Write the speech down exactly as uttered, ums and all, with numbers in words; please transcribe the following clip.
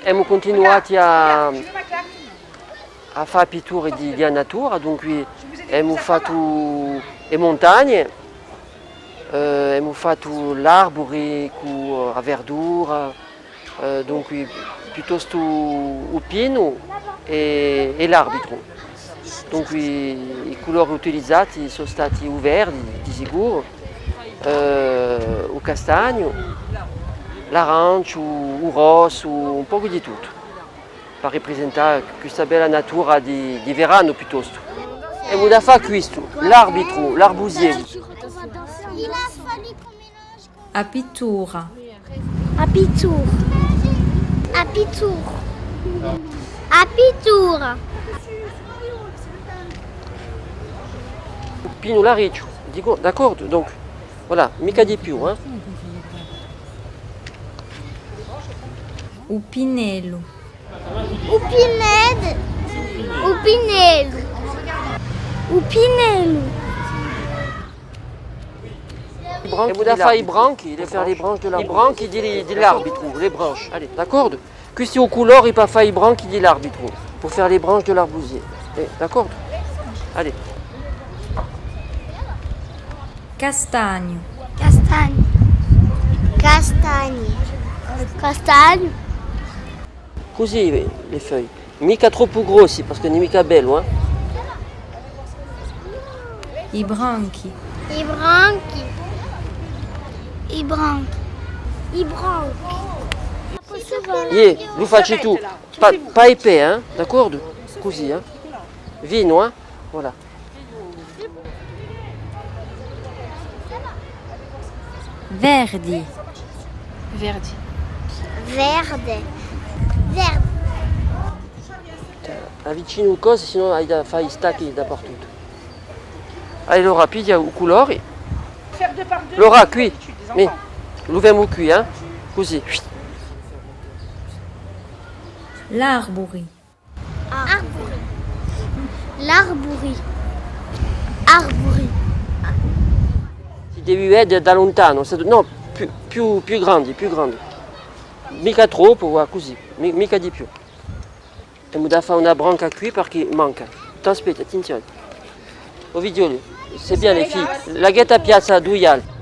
Emu cuntinuatu à, à fà pitture di, di a natura, dunque emu fattu e muntagne, eh, emu fattu l'arburi cù, eh, a verdura, eh, dunque piuttostu u pinu è, è l'arbitru. Dunque i, i culori utilizati sò stati u verdi, di sicuru, eh, u castagnu, l'aranciu, u rossu, un pocu di tuttu, per riprisentà questa bella natura di, di veranu piuttostu. Emu da fà quistu, l'arbitru, l'arbusier. A pittura. A pittura. A pittura. A pittura. Pinu l'aricciu, dicu, d'accordu, donc, voilà, micca di più, eh. U pinellu. U pinellu. U pinellu. U pinellu. È vo da fà i branchi, de faire les branches de l'arbusier. I branchi di, di l'arbitru, les branches. Allez, d'accordu? Quistu hè u culori per fà i branchi di l'arbitru, pour faire les branches de l'arbusier. Eh, d'accordu? Allez. Castagnu. Castagnu. Castagnu. Castagnu. Cusì, eh, les feuilles. Micca troppu grossi, perchè ùn hè micca bellu, eh. I branchi. I branchi. I branchi. I branchi. Iè, lu faci tù. Pas, pas épais, eh, d'accordu? Cusì, eh. Finu, eh. Voilà. Verdi. Verdi. Verde. Verde. Avvicini u cosu, sinnò ai da fà i stacchi dapertuttu. Allora, piglia u culori. Allora, quì. Mì, lu femu quì, eh? Cusì. L'arburi. Arburi. L'arburi. Arburi. Si devi vede da luntanu, se, nò, più, più, più grandi, più grandi. Micca troppu, guarda, cusì, mi-, micca di più. Emu da fà una branca quì perchè manca. T'aspetta, attenzione. O figlioli, c'est bien les filles. Laghjate à piazza dui altri.